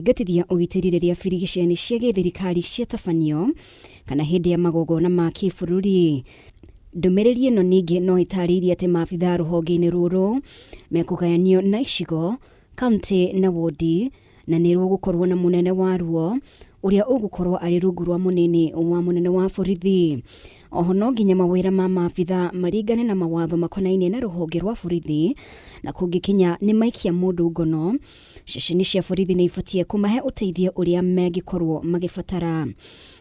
Gũthingatithia ũgitĩri rĩrĩa birigiceni cia gĩthirikari ciatabanio kana hĩndĩ ya magongona ma kĩbũrũri. Ndũmĩrĩri ĩno ningĩ no ĩtarĩirie atĩ maabithaa rũhonge-inĩ rũrũ mekũgayanio na icigo, kauntĩ na wondi na nĩ rũgũkorwo na mũnene waruo ũrĩa ũgũkorwo arĩ rungu rwa mũnini wa mũnene wa borithi. Oho no nginya mawĩra ma maabithaa maringane na mawatho makonainie na rũhonge rwa borithi na kũngĩkinya nĩ maikia mũndũ ngono, Ceceni cia borithi nĩ ibatiĩ kũmahe ũteithio ũrĩa mangĩkorwo magĩbatara.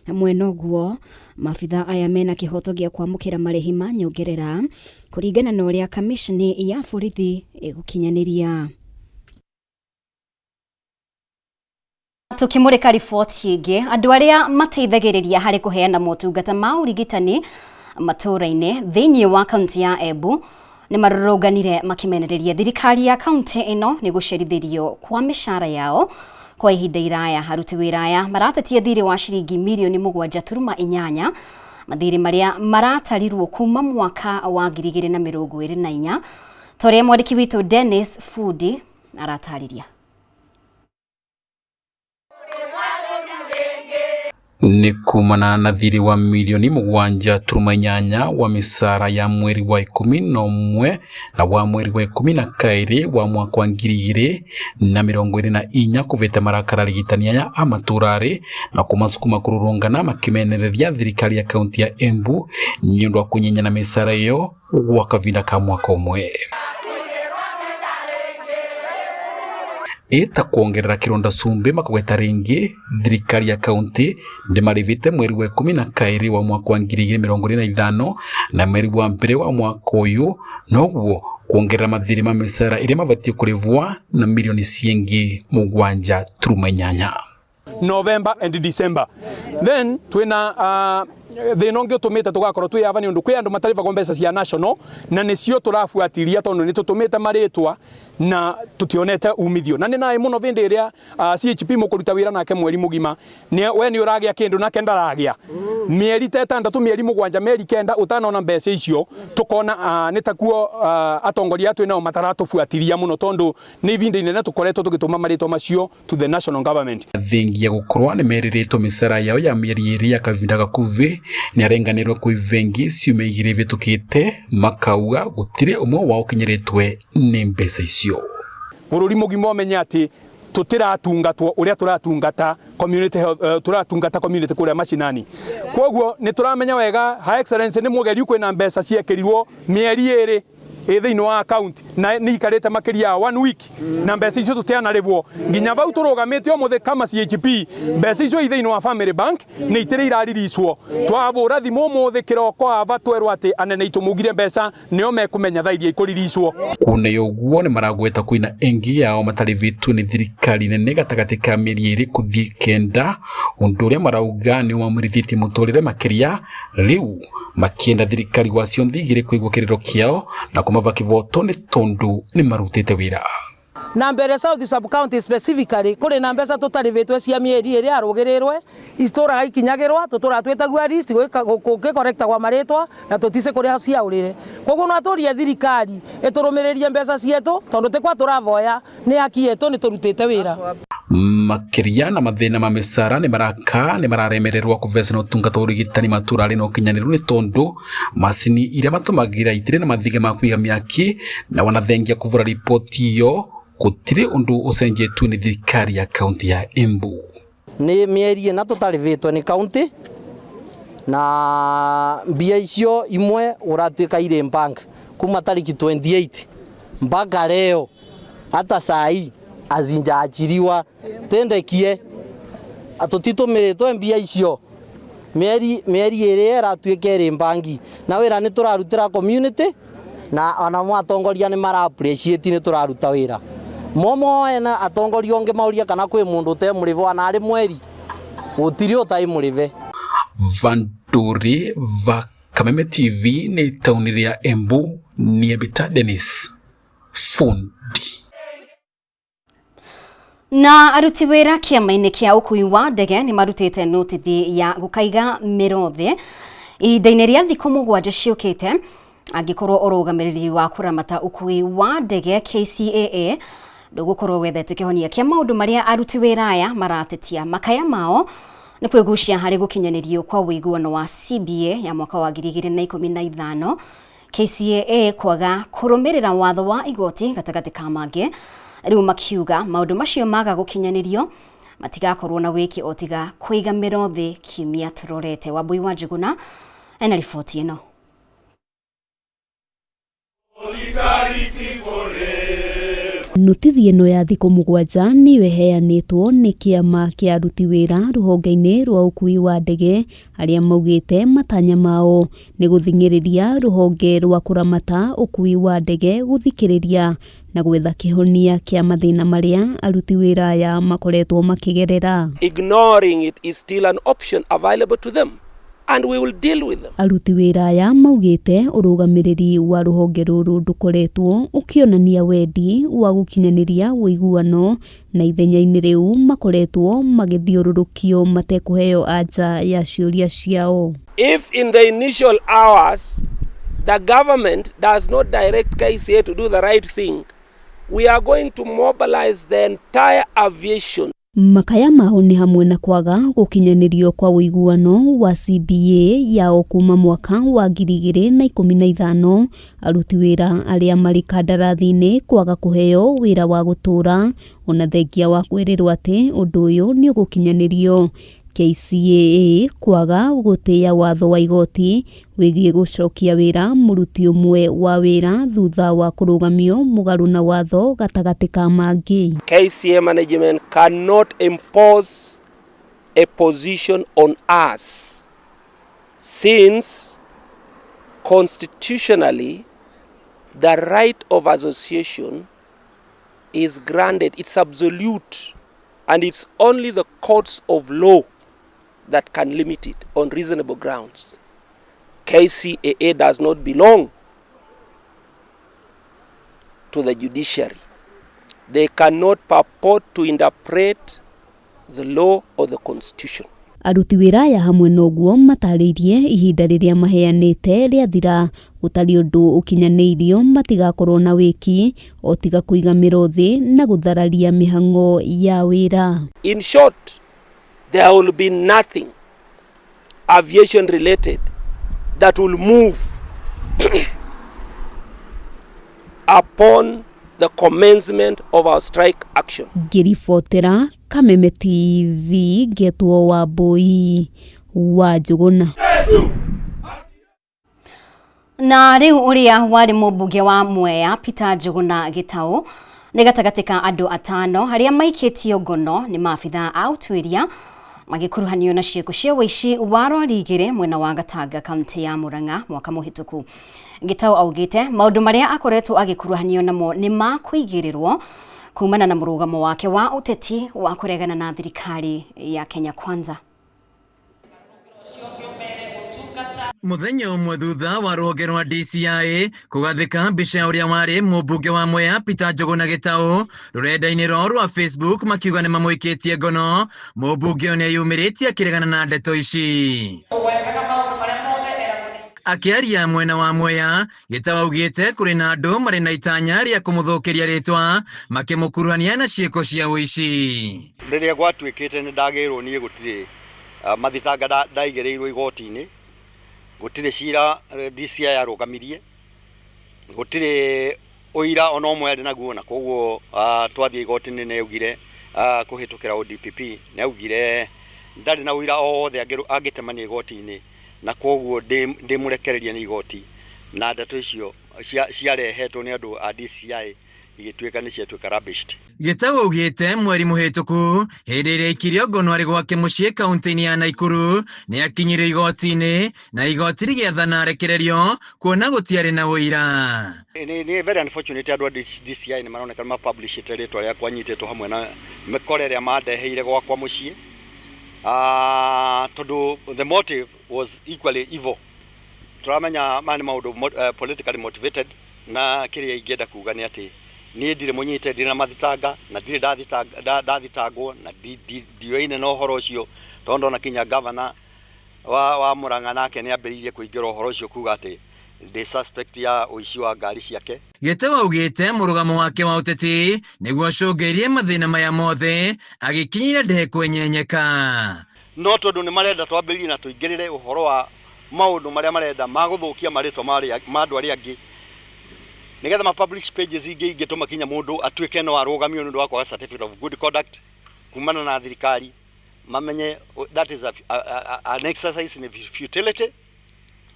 Hamwe na ũguo, maabithaa aya mena kĩhoto gĩa kwamũkĩra marĩhi ma nyongerera kũringana na ũrĩa kamĩcini ya borithi ĩgũkinyanĩria. Tũkĩmũrĩka riboti ĩngĩ, andũ arĩa mateithagĩrĩria harĩ kũheana motungata ma ũrigitani matũũra-inĩ thĩinĩ wa kaunti ya Embu nĩ marũrũnganire makĩmenereria thirikari ya kaunti ĩno nĩ gũcerithĩrio kwa mĩcara yao kwa ihinda iraya. Aruti wĩra aya maratetia thirĩ wa ciringi mirioni 7.8, mathirĩ marĩa maratarirwo kuma mwaka wa 2024, ta ũrĩa mwandĩki witũ Dennis Fundi aratarĩria. Nĩ kumana na thirĩ wa mirioni 7.8 wa mĩcara ya mweri wa 11 na wa mweri wa 12 wa mwaka wa 2024 kũvĩte marakara arigitani aya a matũra-rĩ na kũmasukuma kũrũrũngana makĩmenereria thirikari ya kaunti ya Embu nĩ ũndũ wa kũnyenyana mĩcara ĩyo gwa kavinda ka mwaka ũmwe. Ĩta kuongerera kĩronda cumbĩ makagweta rĩngĩ thirikari ya kaunti ndĩmarĩvĩte mweri wa 12 wa mwaka wa 2025 na mweri wa mbere wa mwaka ũyũ noguo kuongerera mathirĩ ma mĩcara ĩrĩa mabatiĩ kũrĩvwa na mirioni ciĩngĩ 7.8. November and December. Then twina thina ungi utumite tugakorwo twi ava ni undu kwi andu matarivagwo mbeca cia national na nicio turabuatiria tondu ni tutumite maritwa na tutionete umithio na ni naĩ muno vindi iria CHP mukuruta wira nake mweri mugima ni we ni uragia kindu nake ndaragia mieri ta 6 mieri 7 mieri 9 utanona mbeca icio tukona ni takuo atongoria atwi nao mataratubuatiria muno tondu ni ivinda inene tukoretwo tugituma maritwa macio to the national government. Thengia gũkorwo nĩ merĩrĩtwo mĩcara yao ya mĩeri 2 ya kavinda gakuhĩ nĩ arenganĩrwo kwĩ bengi ciumia 2 ivĩtũkĩte makauga gũtirĩ ũmwe wao ũkinyĩrĩtwe nĩ mbeca icio. Bũrũri mũgima ũmenye atĩ tũtiratungatwo ũrĩa tũratungata community health, tũratungata community kũrĩa macinani. Kwoguo nĩ tũramenya wega Her Excellency nĩ mũgeriu kwĩna mbeca ciekĩrirwo mĩeri 2 ĩ thĩinĩ wa account na nĩ ikarĩte makĩria ya 1 week na mbeca icio tũtianarĩhwo nginya vau tũrũgamĩte ũmũthĩ kama CHP mbeca icio i thĩinĩ wa Family Bank nĩ itĩrĩ irariricwo. Twavũra thimũ ũmũthĩ kĩroko ava twerwo atĩ anene aitũ maugire mbeca nĩo mekũmenya thaa iria ikũriricwo. Kuna ũguo nĩ maragweta kwĩna ĩngĩ yao matarĩvĩtwo nĩ thirikari nene gatagatĩ ka mĩeri 2 kũthiĩ 9, ũndũ ũrĩa marauga nĩ ũmamũrithĩtie mũtũrĩre makĩria rĩu makĩenda thirikari wa cionthe igĩrĩ kũigua kĩrĩro kĩao na kũmava kĩvoto nĩ tondũ nĩ marutĩte wĩra. Na mbere South Sub County specifically kũrĩ na mbeca tũtarĩvĩtwe cia mĩeri ĩrĩa yarũgĩrĩrwe itũraga ikinyagĩrwa tũtũraga twĩtagua list gũkĩkorektagwa marĩtwa na tũticĩ kũrĩa ciaũrĩre. Koguo no atũrie thirikari ĩtũrũmĩrĩrie mbeca cietũ tondũ tĩ kwa tũravoya nĩ haki yetu nĩ tũrutĩte wĩra. Makĩria na mathĩna ma mĩcara nĩ maraka nĩ mararemererwo kũvecana ũtungata wa ũrigitani matũra arĩ na ũkinyanĩru nĩ tondũ macini iria matũmagĩra itirĩ na mathiga ma kũiga mĩaki na wanathengia kũvũra riboti ĩyo gũtirĩ ũndũ ũcenjetio nĩ thirikari ya kaunti ya Embu. Nĩ mĩeri 4 tũtarĩvĩtwe nĩ kaunti na mbia icio imwe ũratuĩka irĩ bank kuma tariki 28 mpaka leo hata sai azinjaachiriwa tendekie tũtitũmĩrĩtwe mbia icio mĩeri 2 ĩratuĩka ĩrĩ bangi na wĩra nĩ tũrarutĩra community na ona atongoria nĩ mara appreciate nĩ tũraruta wĩra momo ena atongoria onge mauria kana kwĩ mũndũ ũtemũrĩve ona arĩ mweri gũtirĩ ũtarĩ mũrĩve. Vanduri va Kameme TV nĩ taũni rĩa Embu nĩ Dennis Fundi. Na aruti wĩra kĩama-inĩ kĩa ũkui wa ndege nĩ marutĩte notithi ya gũkaiga mĩro thĩ ihinda-inĩ rĩa thikũ 7 ciũkĩte angĩkorwo ũrũgamĩrĩri wa kũramata ũkui wa ndege KCAA Ndũgũkorwo wethete kĩhonia kĩa maũndũ marĩa aruti wĩra aya maratetia. Makaya mao nĩ kwĩgucia harĩ gũkinyanĩrio kwa ũiguano wa CBA ya mwaka wa 2015, KCAA kwaga kũrũmĩrĩra watho wa igoti gatagatĩ ka mangĩ. Rĩu makiuga maũndũ macio maga gũkinyanĩrio matigakorwo na wĩki o tiga kũiga mĩro thĩ kiumia tũrorete. Wambui wa Njuguna ena riboti ĩno. Notithi ĩno ya thikũ 7 nĩyo ĩheanĩtwo nĩ kĩama kĩa aruti wĩra rũhonge-inĩ rwa ũkui wa ndege arĩa maugĩte matanya mao nĩ gũthing'ĩrĩria rũhonge rwa kũramata ũkui wa ndege gũthikĩrĩria na gwetha kĩhonia kĩa mathĩna marĩa aruti wĩra aya makoretwo makĩgerera. Ignoring it is still an option available to them and we will deal with them. Aruti wĩra aya maugĩte ũrũgamĩrĩri wa rũhonge rũrũ ndũkoretwo ũkĩonania wendi wa gũkinyanĩria ũiguano na ithenya-inĩ rĩu makoretwo magĩthiũrũrũkio matekũheo anja ya ciũria ciao. If in the initial hours the government does not direct KCA to do the right thing, we are going to mobilize the entire aviation. Makaya mao nĩ hamwe na kwaga gũkinyanĩrio kwa ũiguano wa CBA yao kuma mwaka wa 2015, aruti wĩra arĩa marĩ kandarathi-inĩ kwaga kũheo wĩra wa gũtũũra ona thengia wa kwĩrĩrwo atĩ ũndũ ũyũ nĩ ũgũkinyanĩrio, KCAA kwaga gũtĩĩa watho wa igoti wĩgiĩ gũcokia wĩra mũruti ũmwe wa wĩra thutha wa kũrũgamio mũgarũ na watho gatagatĩ ka mangĩ. KCA management cannot impose a position on us since constitutionally the right of association is granted, it's absolute, and it's only the courts of law that can limit it on reasonable grounds. KCAA does not belong to the judiciary. They cannot purport to interpret the law or the constitution. Aruti wĩra aya hamwe na ũguo matarĩirie ihinda rĩrĩa maheanĩte rĩathira gũtarĩ ũndũ ũkinyanĩirio matigakorwo na wĩki o tiga kũiga mĩro thĩ na gũthararia mĩhang'o ya wĩra. In short, there will be nothing aviation related that will move upon the commencement of our strike action. Ngĩribotera Kameme TV ngetwo Wambui wa Njuguna. Na rĩu ũrĩa warĩ mũmbunge wa Mwea Peter Njuguna Gĩtaũ nĩ gatagatĩ ka andũ 5 arĩa maikĩtio ngono nĩ maabithaa a ũtuĩria magĩkuruhanio na ciĩko cia ũici wa rori 2 mwena wa Gatanga kaunti ya Murang'a mwaka mũhĩtũku. Gĩtaũ augĩte maũndũ marĩa akoretwo agĩkuruhanio namo nĩ ma kũigĩrĩrwo kumana na mũrũgamo wake wa ũteti wa kũregana na thirikari ya Kenya Kwanza. Muthenya ũmwe thutha wa rũhonge rwa DCI kũgathĩka mbica ya ũrĩa warĩ mũmbunge wa Mwea Peter Njuguna Gĩtaũ rũrenda-inĩ rwao rwa Facebook makiuga nĩ mamũikĩtie ngono. Mũmbunge ũyũ nĩeyumĩrĩtie akĩregana na ndeto ici. Akĩaria mwena wa Mwea, Gĩtaũ augĩte kũrĩ na andũ marĩ na itanya rĩa kũmũthũkĩria rĩtwa makĩmũkuruhania na ciĩko cia ũici. Rĩrĩa gwatuĩkĩte nĩ ndagĩrwo niĩ gũtirĩ mathitanga ndaigĩrĩirwo igoti-inĩ, gũtirĩ cira DCI yarũgamirie, gũtirĩ ũira ona ũmwe arĩ naguo, na koguo twathiĩ igoti-inĩ nĩ augire kũhĩtũkĩra ODPP nĩ augire ndarĩ na ũira o wothe angĩtemania igoti-inĩ, na koguo ndĩmũrekereria nĩ igoti, na ndeto icio ciarehetwo nĩ andũ a DCI igĩtuĩka nĩ ciatuĩka rubbished. Gĩtaũ augĩte mweri mũhĩtũku hĩndĩ ĩrĩa aikirio ngono arĩ gwake mũciĩ kaunti-inĩ ya Naikuru nĩ akinyire igoti-inĩ na igoti rĩgĩathana arekererio kuona gũtiarĩ na ũira. Nĩ very unfortunate andũ a DCI nĩ maroneka nĩ mapublishĩte rĩtwa rĩakwa nyitĩtwo hamwe na mĩkora ĩrĩa mandeheire gwakwa mũciĩ, tondũ the motive was equally evil. Tũramenya maya nĩ maũndũ politically motivated, na kĩrĩa ingĩenda kuga nĩ atĩ niĩ ndirĩ mũnyite, ndirĩ na mathitanga na ndirĩ ndathitangwo na ndioine na ũhoro ũcio, tondũ ndona kinya governor wa Murang'a nake nĩ ambĩrĩirie kũingĩra ũhoro ũcio kuga atĩ ndĩ suspect ya ũici wa ngari ciake. Gitau augite murugamo wake wa uteti niguo acũngĩrĩirie mathĩna maya mothe agĩkinyĩra ndekwenyenyeka. No tondu ni marenda twambĩrĩrie na tũingĩrĩre ũhoro wa maũndũ marĩa marenda ma gũthũkia marĩtwa ma andũ arĩa angĩ nĩgetha ma publish pages ingĩ ingĩtũma kinya mũndũ atuĩke no arũgamio nĩ ũndũ wa kwaga certificate of good conduct kumana na thirikari, mamenye that is an exercise in futility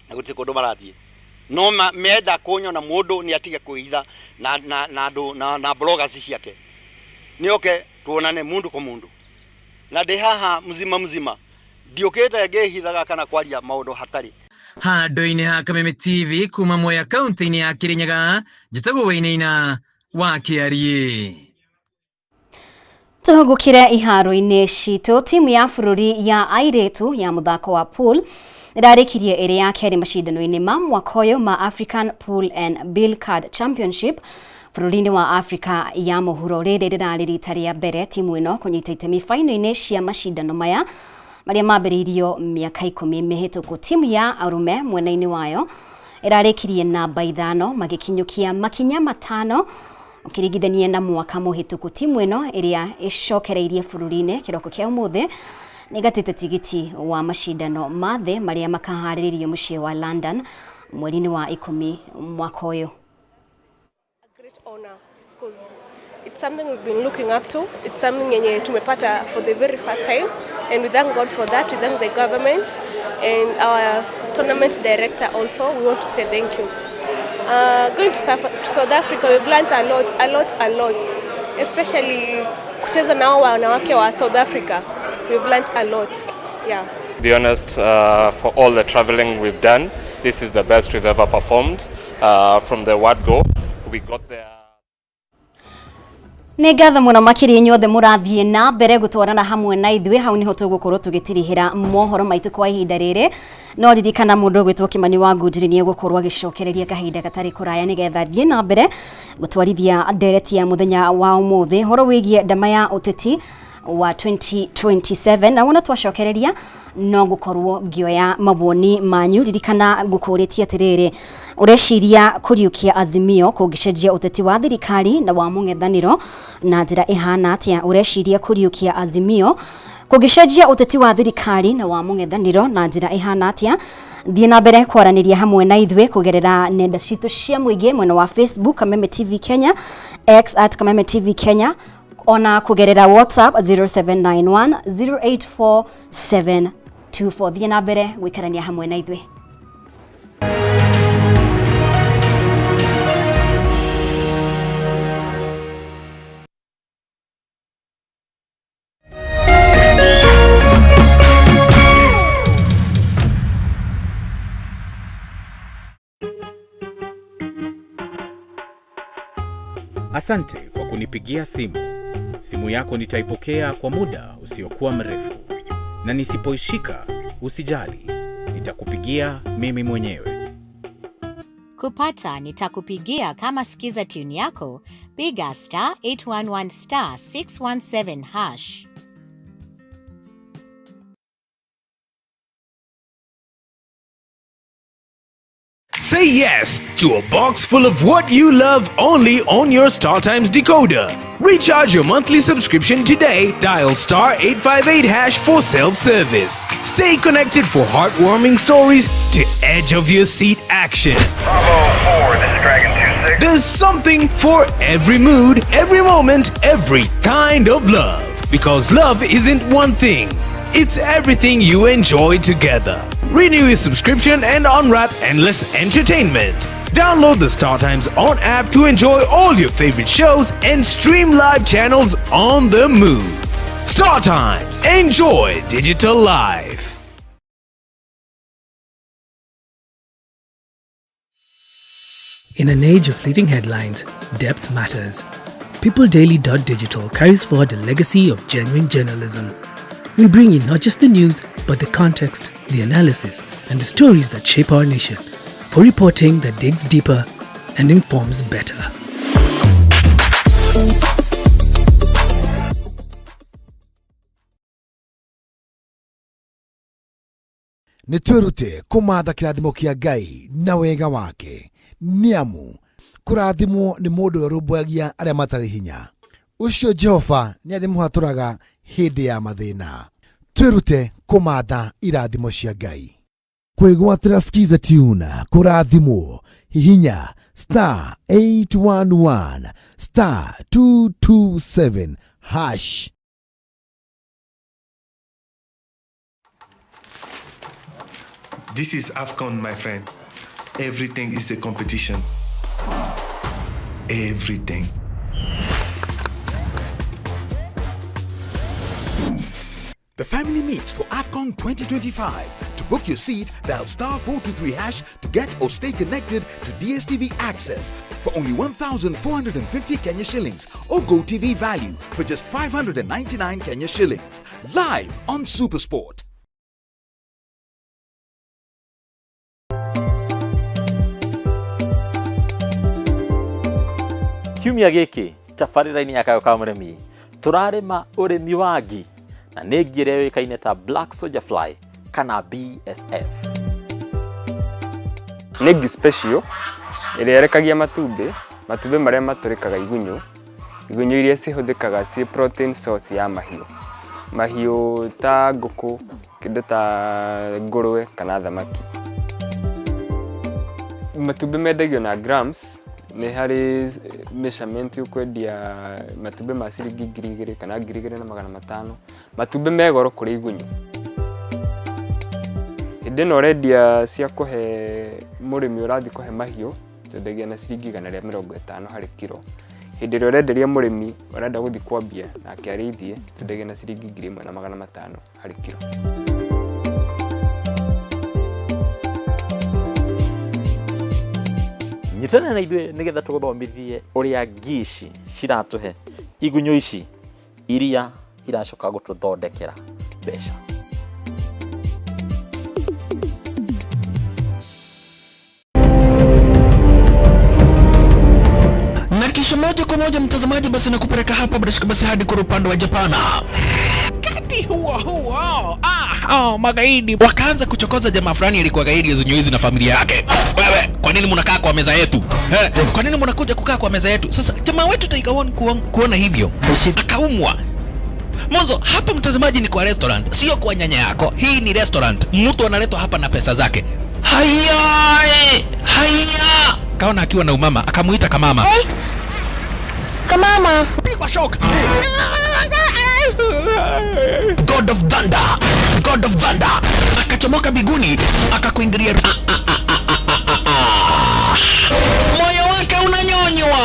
na gũtirĩ kũndũ marathiĩ. No menda kũnyona mũndũ nĩ atige kwĩhitha na andũ na bloggers ciake, nĩoke tuonane mundu kwa mundu, na ndĩ haha mzima mzima, ndiũkĩte ngĩhithaga kana kwaria maũndũ hatarĩ. Handũ-inĩ ha Kameme TV kuma Mwea kaunti-inĩ ya Kirinyaga, njĩtagwo Wainaina wa Kĩariĩ. Tũhũgũkĩre iharo-inĩ citũ. Timu ya bũrũri ya airĩtu ya mũthako wa pool ĩrarĩkirie ĩrĩ ya kerĩ macindano-inĩ ma mwaka ũyũ ma African Pool and Billiard Championship bũrũri-inĩ wa Afrika ya mũhuro. Rĩrĩ rĩrarĩ rita rĩa mbere timu ĩno kũnyita itemi faino-inĩ cia macindano maya marĩa mambĩrĩirio mĩaka 10 mĩhĩtũku. Timu ya arũme mwena-inĩ wayo ĩrarĩkirie namba 5 magĩkinyũkia makinya 5 ũkĩringithania na mwaka mũhĩtũku. Timu ĩno ĩrĩa ĩcokereirie bũrũri-inĩ kĩroko kĩa ũmũthĩ nĩgatĩte tigiti wa macindano ma thĩ marĩa makaharĩrĩrio mũciĩ wa London mweri-inĩ wa 10 mwaka ũyũ. Great honor because it's something we've been looking up to. It's something yenye tumepata for the very first time, and we thank God for that. We thank the government and our tournament director also. We want to say thank you. Going to South Africa, we've learned a lot, especially kucheza na wanawake wa South Africa. We've learned a lot. Yeah. To be honest, for all the traveling we've done, this is the best we've ever performed. From the word go, we got there. Nĩ ngatho mũno makĩria inyuothe mũrathiĩ na mbere gũtwarana hamwe na ithuĩ. Hau nĩho tũgũkorwo tũgĩtirihĩra mohoro maitũ kwa ihinda rĩrĩ. No ririkana mũndũ ũgwĩtwo Kimani wa Ngũnjiri nĩ egũkorwo agĩcokereria kahinda gatarĩ kũraya nĩgetha thiĩ na mbere gũtwarithia ndereti ya mũthenya wa ũmũthĩ ũhoro wĩgiĩ ndama ya ũteti wa 2027. Na wona twacokereria no gukorwo ngioya mawoni manyu. Ririkana ngukuritie atiriri, ureciria kuriukia Azimio kungicenjia uteti wa thirikari na wa mung'ethaniro na njira ihana atia? Ureciria kuriukia Azimio kungicenjia uteti wa thirikari na wa mung'ethaniro na njira ihana atia? Thiĩ na mbere kwaraniria hamwe na ithuĩ kũgerera nenda citũ cia mũingĩ mwena wa Facebook Kameme TV Kenya, X at Kameme TV Kenya, ona kugerera WhatsApp 0791 084 724. Thiĩ na mbere gũikarania hamwe na ithuĩ. Asante kwa kunipigia simu. Simu yako nitaipokea kwa muda usiokuwa mrefu, na nisipoishika usijali, nitakupigia mimi mwenyewe. Kupata nitakupigia kama skiza tune yako, piga *811 *617 hash. Say yes to a box full of what you love only on your StarTimes decoder. Recharge your monthly subscription today. Dial *858# for self-service. Stay connected for heartwarming stories to edge of your seat action. Bravo 4, this is Dragon 26. There's something for every mood, every moment, every kind of love. Because love isn't one thing. It's everything you enjoy together. Renew your subscription and unwrap endless entertainment. Download the StarTimes On app to enjoy all your favorite shows and stream live channels on the move. StarTimes, enjoy digital life. In an age of fleeting headlines, depth matters. PeopleDaily.digital carries forward a legacy of genuine journalism. We bring you not just the news, but the context, the analysis, and the stories that shape our nation, for reporting that digs deeper and informs better. Nĩ twĩrute kũmatha kĩrathimo kĩa Ngai na wega wake, nĩ amu Kũrathimwo nĩ mũndũ ũrĩa ũrũmbũyagia arĩa matarĩ hinya, ũcio Jehova nĩ arĩmũhatũraga hĩndĩ ya mathĩna. Twĩrute kũmatha irathimo cia Ngai. Kwĩgwatĩra Skiza Tune kũrathimwo, hihinya star 811 star 227 hash. This is AFCON, my friend. Everything is a competition. Everything. The family meets for AFCON 2025. To book your seat, dial star 423 hash to get or stay connected to DSTV Access for only 1,450 Kenya shillings or GoTV Value for just 599 Kenya shillings. Live on Supersport. Kiumia gĩkĩ tabarĩra-inĩ ya Kayũ ka Mũrĩmi tũrarĩma ũrĩmi wa ngi na nĩ ngi ĩrĩa yũĩkaine ta Black Soldier Fly kana BSF. Nĩ ngi special ĩrĩa ĩrekagia matumbĩ, matumbĩ marĩa matũrĩkaga igunyũ, igunyũ iria cihũthĩkaga ciĩ protein source ya mahiũ. Mahiũ ta ngũkũ, kĩndũ ta ngũrwe kana thamaki. Matumbĩ mendagio na grams, nĩ harĩ measurement ũkwendia matumbĩ ma ciringi 2000 kana 2500. Matumbĩ me goro kũrĩ igunyũ. Hĩndĩ ĩno ũrendia cia kũhe mũrĩmi ũrathiĩ kũhe mahiũ, twendagia na ciringi 150 harĩ kiro. Hĩndĩ ĩrĩa ũrenderia mũrĩmi ũrenda gũthiĩ kwambia nake arĩithie, twendagia na ciringi 1500 harĩ kiro. Nyitana na ithuĩ nĩgetha tũgũthomithie ũrĩa ngi ici ciratũhe igunyũ ici iria iracoka gũtũthondekera mbeca. Na kisha moja kwa moja mtazamaji, basi nakupeleka hapa bila shaka basi hadi kwa upande wa Japana. Wakati huo huo, magaidi wakaanza kuchokoza jamaa fulani alikuwa gaidi ya Zunyuizi na familia yake. Wewe, kwa nini mnakaa kwa meza yetu? Kwa nini mnakuja kukaa kwa meza yetu? Sasa jamaa wetu Tiger One kuona hivyo akaumwa. Mwanzo hapa mtazamaji ni kwa restaurant, sio kwa nyanya yako. Hii ni restaurant, mtu analetwa hapa na pesa zake. Haya, haya. Kaona akiwa na umama, akamuita kamama. Hey. Kamama. Pigwa shock. God of Thunder, God of Thunder. Akachomoka biguni, akakuingilia. Moyo wake unanyonywa.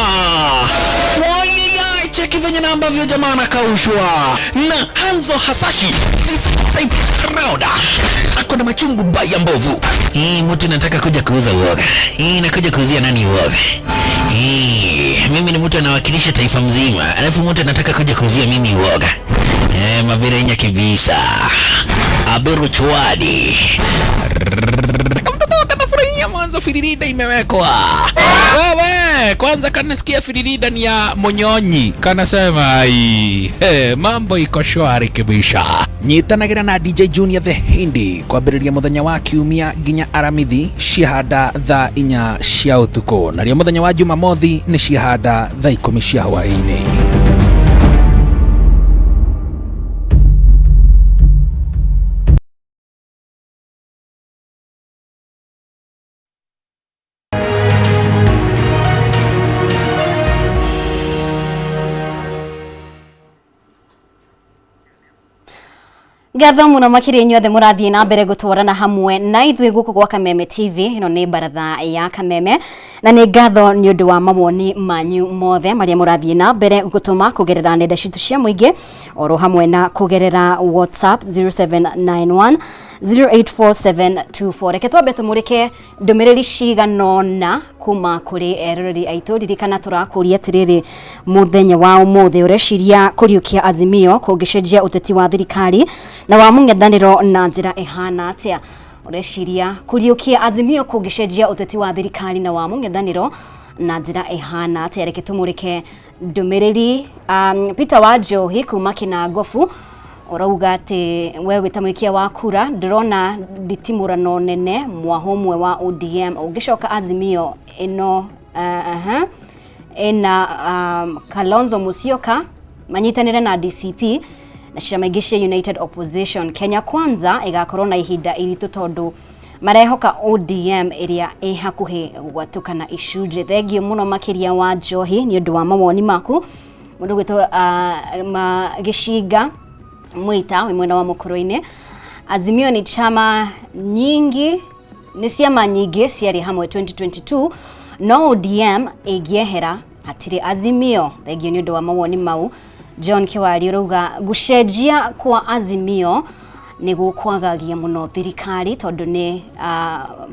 Wai, cheki venye na ambavyo jamaa anakaushwa. Na Hanzo Hasashi this type round. Ako na machungu baya mbovu. Hii mtu nataka kuja kuuza uoga. Hii nakuja kuuzia nani uoga? Hii mimi ni mtu anawakilisha taifa mzima. Alafu mtu anataka kuja kuuzia mimi uoga. Mabirenya kibisa. Aberu chwadi. Mtoto kanafurahia mwanzo firirida imewekwa. Wewe, kwanza kanasikia firirida ni ya Monyonyi. Kanasema ai, mambo iko shwari kibisha. Nyitanagira na DJ Junior the Hindi kwambĩrĩria mũthenya wa kiumia nginya Aramithi ciahanda thaa 4 cia ũtukũ, narĩo mũthenya wa Jumamothi nĩ ciahanda thaa 10 cia hwaĩ-inĩ. Ngatho muno makiria inyuothe murathie na mbere gutwarana hamwe na ithuĩ gũkũ gwa Kameme TV. Ĩno nĩ baratha ya Kameme na nĩ ngatho nĩ ũndũ wa mawoni manyu mothe marĩa mũrathiĩ na mbere gũtũma kũgerera nenda citũ cia mũingĩ oro hamwe na kũgerera WhatsApp 0791 084724. Reke twambe tumurike ndũmĩrĩri ciganona kuma kũrĩ eroreri aitũ. Ririkana tũrakũria atĩrĩrĩ mũthenya wa ũmũthĩ, ũreciria kũriũkia Azimio kũngĩcenjia ũteti wa thirikari na wa mũng'ethanĩro na njĩra ĩhana atĩa? Ũreciria kũriũkia Azimio kũngĩcenjia ũteti wa thirikari na wa mũng'ethanĩro na njĩra ĩhana atĩa? Reke tũmũrĩke ndũmĩrĩri. Peter Wanjohi kuma Kinangobu ũrauga atĩ we wĩ ta mũikia wa kura ndĩrona nditimũrano nene mwaho ũmwe wa ODM ũngĩcoka Azimio ĩno Ĩna Kalonzo Musyoka manyitanĩre na DCP na ciama ingĩ cia United Opposition. Kenya Kwanza ĩgakorwo na ihinda iritũ tondũ marehoka ODM ĩrĩa ĩ hakuhĩ gwatũkana icunjĩ. Thengiũ mũno makĩria wa Njohi nĩ ũndũ wa mawoni maku. Mũndũ gwĩtwo Gĩcinga Mwita wĩ mwena wa Mũkũrũ-inĩ. Azimio ni chama nyingi, nĩ ciama nyingĩ ciarĩ hamwe 2022, no ODM ĩngĩehera hatirĩ Azimio. Thengiũ nĩ ũndũ wa mawoni mau. John Kiwari ũrauga gũcenjia kwa Azimio nĩ gũkwagagia mũno thirikari tondũ nĩ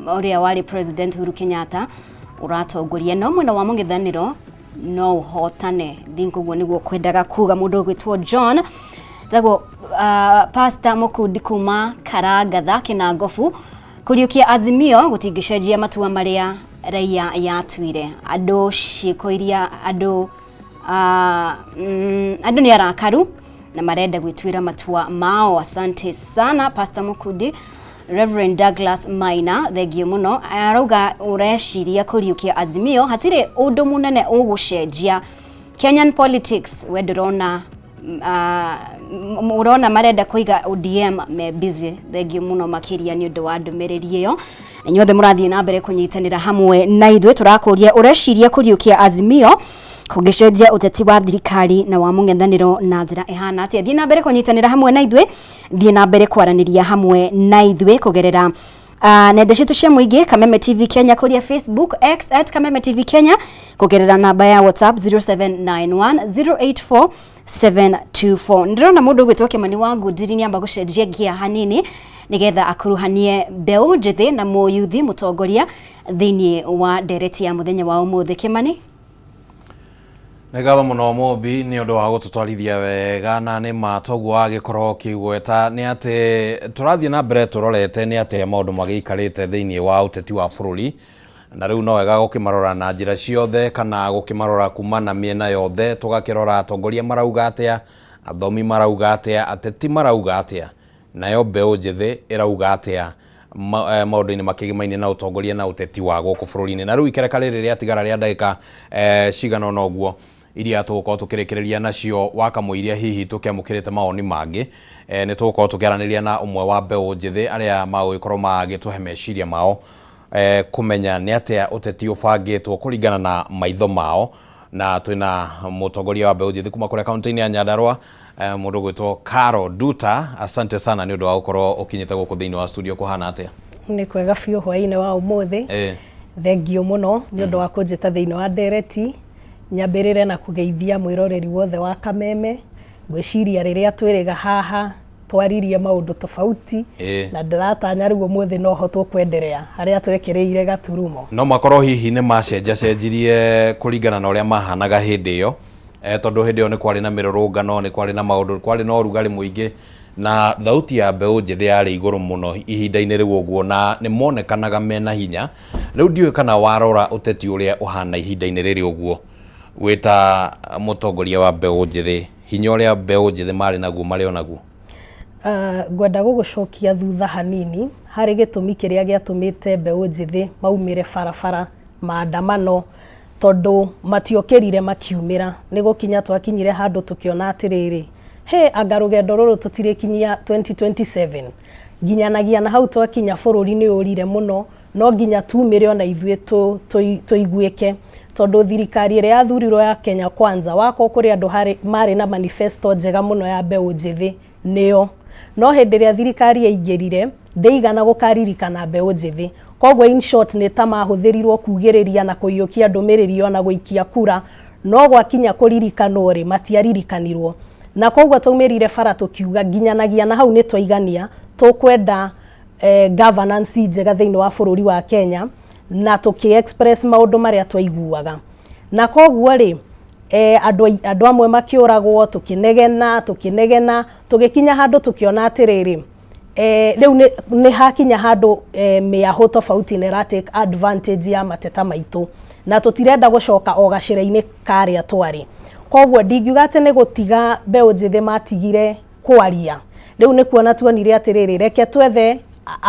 ũrĩa warĩ President Uhuru Kenyatta ũratongoria, no mwena wa mũng'ethanĩro no ũhotane. Think ũguo nĩguo kwendaga kuga mũndũ ũgwĩtwo John. Tagwo Pastor Mũkundi kuma Karangatha Kĩnangobu, kũriũkia Azimio gũtingĩcenjia matua marĩa raia yatuire. Andũ ciĩko iria andũ andũ nĩ arakaru na marenda gwĩtuĩra matua mao. Asante sana Pastor Mukundi. Reverend Douglas Maina, thengiũ mũno, arauga ũreciria kũriũkia Azimio hatirĩ ũndũ mũnene ũgũcenjia Kenyan politics. We ndũrona ũrona marenda kũiga ODM me busy. Thengiũ mũno makĩria nĩ ũndũ wa ndũmĩrĩri ĩyo. Na inyuothe mũrathiĩ na mbere kũnyitanĩra hamwe na ithuĩ, tũrakũria ũreciria kũriũkia Azimio kũngĩcenjia ũteti wa thirikari na wa mũng'ethanĩro na njĩra ĩhana atĩa. Thiĩ na mbere kũnyitanĩra hamwe na ithuĩ, thiĩ na mbere kwaranĩria hamwe na ithuĩ kũgerera nenda citũ cia mũingĩ, Kameme TV Kenya kũrĩa Facebook, X at Kameme TV Kenya, kũgerera namba ya WhatsApp 0791 084 724. Ndĩrona mũndũ ũgwĩtwo Kĩmani wa Ngũnjiri nĩamba gũcenjia ngia hanini nĩgetha akuruhanie mbeũ njĩthĩ na mũyuthi mũtongoria thĩinĩ wa ndereti ya mũthenya wa ũmũthĩ. Kĩmani. Nĩ ngatho mũno Mũmbi nĩ ũndũ wa gũtũtwarithia wega, na nĩ ma toguo wagĩkorwo ũkĩgweta nĩ atĩ tũrathiĩ na mbere tũrorete nĩ atĩ maũndũ magĩikarĩte thĩinĩ wa ũteti wa bũrũri, na rĩu no wega gũkĩmarora na njĩra ciothe kana gũkĩmarora kuma na mĩena yothe, tũgakĩrora atongoria marauga atĩa, athomi marauga atĩa, ateti marauga atĩa, nayo mbeũ njĩthĩ ĩrauga atĩa maũndũ-inĩ makĩgimainie na ũtongoria na ũteti wa gũkũ bũrũri-inĩ. Na rĩu ikereka rĩrĩ rĩatigara rĩa ndagĩka cigana ũna ũguo iria tũgũkorwo tũkĩrĩkĩrĩria nacio wakamũiria hihi tũkĩamũkĩrĩte mawoni mangĩ, nĩ tũgũkorwo tũkĩaranĩria na ũmwe wa mbeũ njĩthĩ arĩa magũgĩkorwo magĩtũhe meciria mao, kũmenya nĩ atĩa ũteti ũbangĩtwo kũringana na maitho mao. Na twĩna mũtongoria wa mbeũ njĩthĩ kuma kũrĩa kaunti-inĩ ya Nyandarua, mũndũ ũgwĩtwo Caro Duta. Asante sana nĩ ũndũ wa gũkorwo ũkinyĩte gũkũ thĩinĩ wa studio. Kũhana atĩa? Nĩ kwega biũ hwaĩ-inĩ wa ũmũthĩ. Thengiũ mũno nĩ ũndũ wa kũnjĩta thĩinĩ wa ndereti. Nyambĩrĩre na kũgeithia mwĩroreri wothe wa Kameme. Ngwĩciria rĩrĩa twĩrĩga haha twaririe maũndũ tofauti, na ndĩratanya rĩu ũmũthĩ noho tũkwenderea harĩa twekĩrĩire gaturumo. No makorwo hihi nĩ macenjacenjirie kũringana na ũrĩa mahanaga hĩndĩ ĩyo, tondũ hĩndĩ ĩyo nĩ kwarĩ na mĩrũrũngano, nĩ kwarĩ na maũndũ, kwarĩ na ũrugarĩ mũingĩ, na thauti ya mbeũ njĩthĩ yarĩ igũrũ mũno ihinda-inĩ rĩu ũguo, na nĩ monekanaga mena hinya. Rĩu ndiũĩ kana warora ũteti ũrĩa ũhana ihinda-inĩ rĩrĩ ũguo, wĩta mũtongoria wa mbeũ njĩthĩ, hinya ũrĩa mbeũ njĩthĩ marĩ naguo marĩ o naguo? Ngwenda gũgũcokia thutha hanini harĩ gĩtũmi kĩrĩa gĩatũmĩte mbeũ njĩthĩ maumĩre barabara maandamano, tondũ matiokĩrire makiumĩra. Nĩ gũkinya twakinyire handũ tũkĩona atĩrĩrĩ, he anga rũgendo rũrũ tũtirĩkinyia 2027. Nginyanagia na hau twakinya bũrũri nĩ ũrire mũno, no nginya tumĩre ona ithuĩ tũiguĩke, tondũ thirikari ĩrĩa yathurirwo ya Kenya Kwanza, wakorwo kũrĩ andũ marĩ na manifesto njega mũno ya mbeũ njĩthĩ nĩyo, no hĩndĩ ĩrĩa thirikari yaingĩrire ndĩigana gũkaririkana mbeũ njĩthĩ. Koguo in short nĩ ta mahũthĩrirwo kugĩrĩria na kũiyũkia ndũmĩrĩri ona gũikia kura, no gwakinya kũririkanwo rĩ, matiaririkanirwo. Na koguo twaumĩrire bara tũkiuga nginyanagia na hau nĩ twaigania, tũkwenda governance njega thĩinĩ wa bũrũri wa Kenya, na tũkĩ express maũndũ marĩa twaiguaga. Na koguo rĩ, andũ amwe makĩũragwo, tũkĩnegena, tũgĩkinya handũ tũkĩona atĩrĩrĩ, rĩu nĩ hakinya handũ mĩahũ tofauti nĩ ĩra take advantage ya mateta maitũ, na tũtirenda gũcoka o gacĩra-inĩ karĩa twarĩ. Koguo ndingiuga atĩ nĩ gũtiga mbeũ njĩthĩ matigire kwaria. Rĩu nĩ kuona tuonire atĩrĩrĩ, reke twethe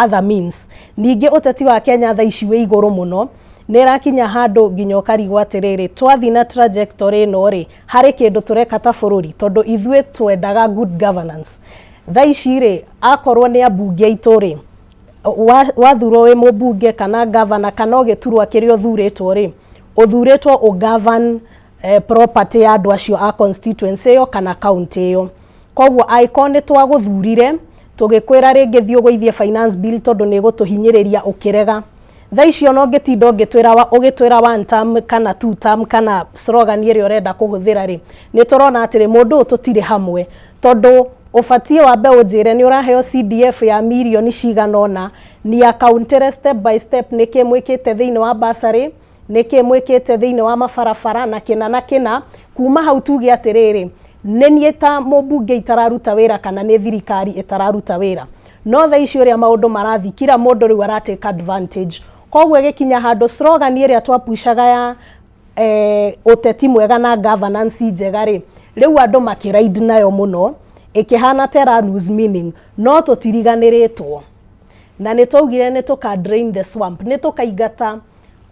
other means. Ningĩ ũteti wa Kenya thaa ici wĩ igũrũ mũno, Nĩ ĩrakinya handũ nginya ũkarigwo atĩrĩrĩ, twathiĩ na trajectory ĩno rĩ, harĩ kĩndũ tũreka ta bũrũri? Tondũ ithuĩ twendaga good governance. Thaa ici rĩ, akorwo nĩ ambunge aitũ rĩ, wathurwo wĩ mũmbunge kana gavana kana o gĩturwa kĩrĩa ũthurĩtwo rĩ, ũthurĩtwo ũ govern property ya andũ acio a constituency ĩyo kana county ĩyo. Koguo angĩkorwo nĩ twagũthurire tũgĩkwĩra rĩngĩ thiĩ ũgũithie finance bill tondũ nĩ ĩgũtũhinyĩrĩria ũkĩrega. Thaa ici ona ũngĩtinda ũngĩtwĩra ũgĩtwĩra one term kana two term kana slogan ĩrĩa ũrenda kũhũthĩra rĩ, nĩ tũrona atĩrĩ mũndũ ũyũ tũtirĩ hamwe tondũ ũbatiĩ wambe ũnjĩre nĩ ũraheo CDF ya mirioni cigana ũna, ni akauntere step by step nĩkĩ mwĩkĩte thĩinĩ wa bursary, nĩkĩ mwĩkĩte thĩinĩ wa mabarabara na kĩna na kĩna. Kuma hau tuge atĩrĩrĩ, nĩ niĩ ta mũmbunge itararuta wĩra kana nĩ thirikari ĩtararuta wĩra. No thaa ici ũrĩa maũndũ marathiĩ, kila mũndũ rĩu ara take advantage. Koguo ĩgĩkinya handũ slogan ĩrĩa twapushaga ya ũteti mwega na governance njega rĩ, rĩu andũ makĩride nayo mũno, ĩkĩhana ta ĩra lose meaning, no tũtiriganĩrĩtwo. Na nĩ twaugire nĩ tũka drain the swamp, nĩ tũkaingata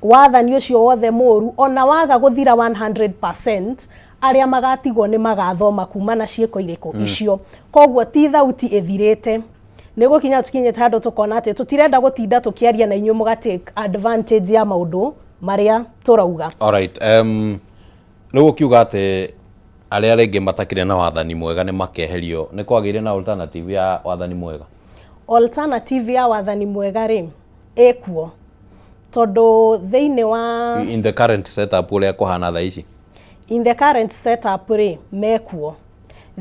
wathani ũcio wothe mũru, ona waga gũthira 100%, arĩa magatigwo nĩ magathoma kuma na ciĩko irĩkũ icio. Koguo ti thauti ĩthirĩte. Nĩ gũkinya tũkinyĩte handũ tũkona atĩ tũtirenda gũtinda tũkĩaria na inyuĩ mũga take advantage ya maũndũ marĩa tũrauga. Alright, rĩu ũkiuga atĩ arĩa rĩngĩ matakĩrĩ na wathani mwega nĩ makeherio, nĩ kwagĩire na alternative ya wathani mwega? Alternative ya wathani mwega rĩ, ĩkuo. Tondũ thĩinĩ wa In the current setup ũrĩa kũhana thaa ici? In the current setup rĩ, mekuo.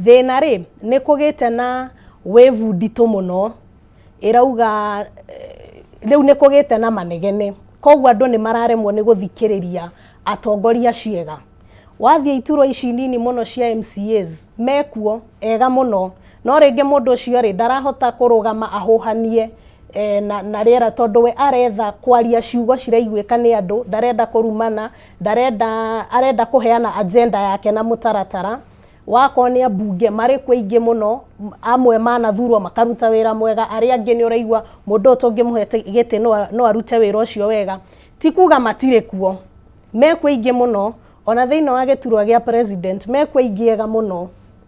Thĩna rĩ, nĩ kũgĩte na wave nditũ mũno ĩrauga rĩu nĩ kũgĩte na manegene, koguo andũ nĩ mararemwo nĩ gũthikĩrĩria atongoria acio ega. Wathiĩ iturwa ici nini mũno cia MCAs, mekuo ega mũno, no rĩngĩ mũndũ ũcio rĩ ndarahota kũrũgama ahũhanie na rĩera tondũ we aretha kwaria ciugo ciraiguĩka nĩ andũ, ndarenda kũrumana, ndarenda, arenda kũheana agenda yake na mũtaratara. Wakorwo nĩ ambunge marĩ kuo aingĩ mũno, amwe manathurwo makaruta wĩra mwega, arĩa angĩ nĩ ũraigua mũndũ ũyũ tũngĩmũhe gĩtĩ no arute wĩra ũcio wega. Ti kuga matirĩ kuo, mekuo aingĩ mũno, ona thĩinĩ wa gĩturwa gĩa president mekuo aingĩ ega mũno,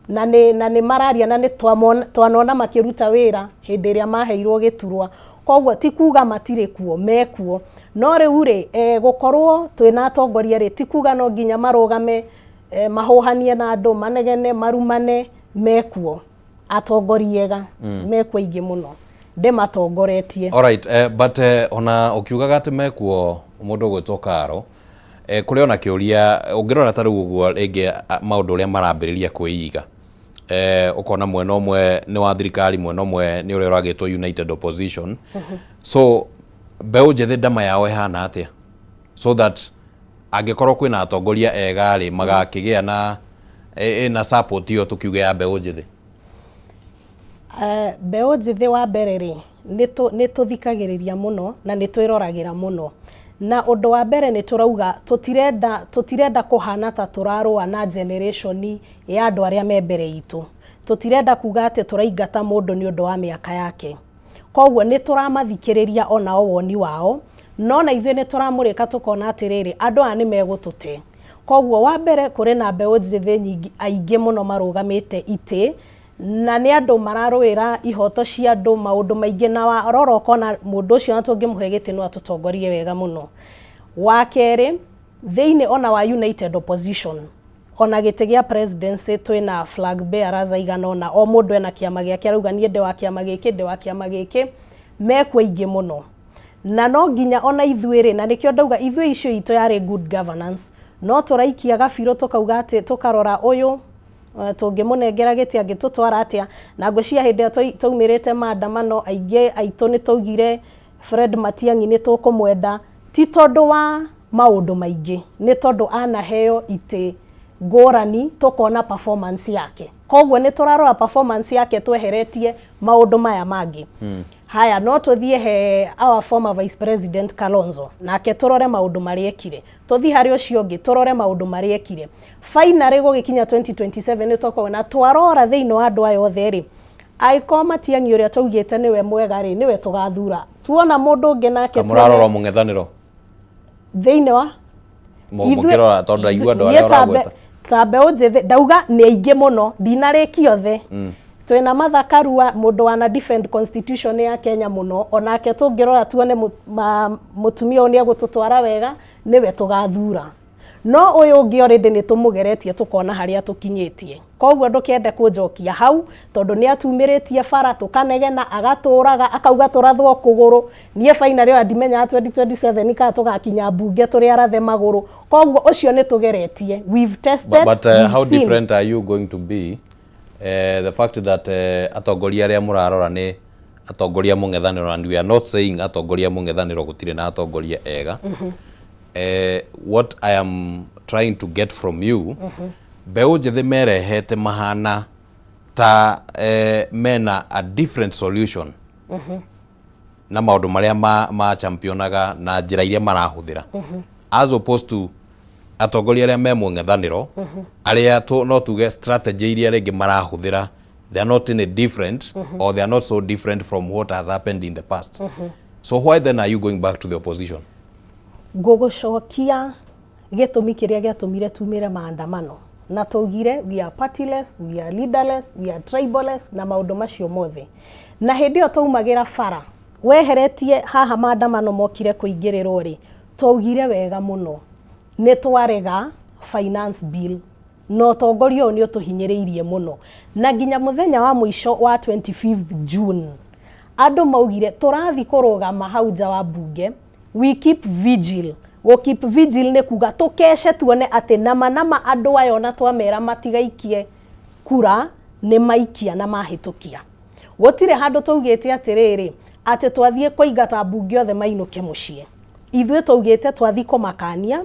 na nĩ mararia na nĩ twanona makĩruta wĩra hĩndĩ ĩrĩa maheirwo gĩturwa. Koguo ti kuga matirĩ kuo, mekuo. No rĩu rĩ, gũkorwo twĩna atongoria rĩ, ti kuga no nginya marũgame mahũhanie na andũ, manegene, marumane, mekuo. Atongoria ega mekuo aingĩ mũno, ndĩmatongoretie. Alright, but ona ũkiugaga atĩ mekuo mũndũ ũgwĩtwo Karo, kũrĩ ona kĩũria ũngĩrora ta rĩu ũguo rĩngĩ maũndũ ũrĩa marambĩrĩria kwĩiga, ũkona mwena ũmwe nĩ wa thirikari, mwena ũmwe nĩ ũrĩa ũragĩtwo United Opposition. So mbeũ njĩthĩ ndama yao ĩhana atĩa, so that angĩkorwo kwĩna atongoria ega rĩ, magakĩgĩa na ĩna support ĩyo tũkiuge ya mbeũ njĩthĩ? Mbeũ njĩthĩ wa mbere rĩ, nĩ tũthikagĩrĩria mũno na nĩ twĩroragĩra mũno. Na ũndũ wa mbere nĩ tũrauga tũtirenda kũhana ta tũrarũa na generation ya andũ arĩa me mbere itũ. Tũtirenda kuga atĩ tũraingata mũndũ nĩ ũndũ wa mĩaka yake. Koguo nĩ tũramathikĩrĩria onao woni wao, no na ithuĩ nĩ tũramũrĩka tũkona atĩrĩrĩ, andũ aya nĩ megũtũte. Koguo wa mbere kũrĩ na mbeũ njĩthĩ nyingĩ aingĩ mũno marũgamĩte itĩ, na nĩ andũ mararũĩra ihoto cia andũ maũndũ maingĩ, na warora ũkona mũndũ ũcio ona tũngĩmũhe gĩtĩ no atũtongorie wega mũno. Wa kerĩ, thĩinĩ ona wa United Opposition, ona gĩtĩ gĩa presidency twĩna flag bearers aigana ũna, o mũndũ ena kĩama gĩake, arauga niĩ ndĩ wa kĩama gĩkĩ, ndĩ wa kĩama gĩkĩ, mekuo aingĩ mũno. Na no nginya ona ithuĩ rĩ, na nĩkĩo ndauga ithuĩ icio itũ yarĩ good governance, no tũraikia gabirũ tũkauga atĩ tũkarora ũyũ tũngĩmũnengera gĩtĩ angĩtũtwara atĩa. Na ngwĩciria hĩndĩ ĩrĩa twaumĩrĩte maandamano, aingĩ aitũ nĩ twaugire Fred Matiang'i nĩ tũkũmwenda, ti tondũ wa maũndũ maingĩ, nĩ tondũ anaheo itĩ ngũrani tũkona performance yake. Koguo nĩ tũrarora performance yake tweheretie maũndũ maya mangĩ. Haya, no tũthiĩ he our former vice president Kalonzo, nake tũrore maũndũ marĩa ekire, tũthiĩ harĩ ũcio ũngĩ tũrore maũndũ marĩa ekire. Finally gũgĩkinya 2027 nĩ tũkuona twarora thĩinĩ wa andũ aya othe rĩ, angĩkorwo Matiang'i ũrĩa twaugĩte nĩwe mwega rĩ, nĩwe tũgathura. Tuona mũndũ ũngĩ nake Mũrarora mũng'ethanĩro. Thĩinĩ wa Mũkĩrora tondũ aigua andũ arĩa Niĩ ta ũragweta. Ta mbeũ njĩthĩ ndauga nĩ aingĩ mũno, ndinarĩkia othe. Twĩna Martha Karua, mũndũ wana defend constitution ya Kenya mũno, onake tũngĩrora tuone mũtumia ũyũ nĩ egũtũtwara wega, nĩwe tũgathura. No ũyũ ũngĩ already nĩ tũmũgeretie tũkona harĩa tũkinyĩtie. Koguo ndũkende kũnjokia hau tondũ nĩ atumĩrĩtie bara tũkanegena, agatũraga, akauga tũrathwo kũgũrũ. Niĩ finally ona ndimenyaga 2027 kana tũgakinya mbunge tũrĩ arathe magũrũ. Koguo ũcio nĩ tũgeretie. We've tested, But we've how seen. different are you going to be? The fact that atongoria arĩa mũrarora nĩ atongoria mũng'ethanĩro, and we are not saying atongoria mũng'ethanĩro gũtirĩ na atongoria ega. What I am trying to get from you, mbeũ njĩthĩ merehete mahana ta mena a different solution na maũndũ marĩa ma championaga na njĩra iria marahũthĩra, as opposed to atongoria arĩa me mũng'ethanĩro, arĩa no tuge strategy iria rĩngĩ marahũthĩra, they are not any different or they are not so different from what has happened in the past. So why then are you going back to the opposition? Ngũgũcokia gĩtũmi kĩrĩa gĩatũmire tumĩre maandamano, na twaugire we are partyless, we are leaderless, we are triballess na maũndũ macio mothe. Na hĩndĩ ĩyo twaumagĩra bara weheretie haha maandamano mokire kũingĩrĩrwo rĩ, twaugire wega mũno nĩ twarega finance bill na ũtongoria ũyũ nĩ ũtũhinyĩrĩirie mũno, na nginya mũthenya wa mũico wa 25th June andũ maugire tũrathi kũrũgama hau nja wa mbunge, we keep vigil. Gũ keep vigil nĩ kuga tũkece tuone atĩ nama nama andũ aya ona twamera matigaikie kura nĩ maikia na mahĩtũkia. Gũtirĩ handũ twaugĩte atĩrĩrĩ atĩ twathiĩ kũingata mbunge othe mainũke mũciĩ. Ithuĩ twaugĩte twathiĩ kũmakania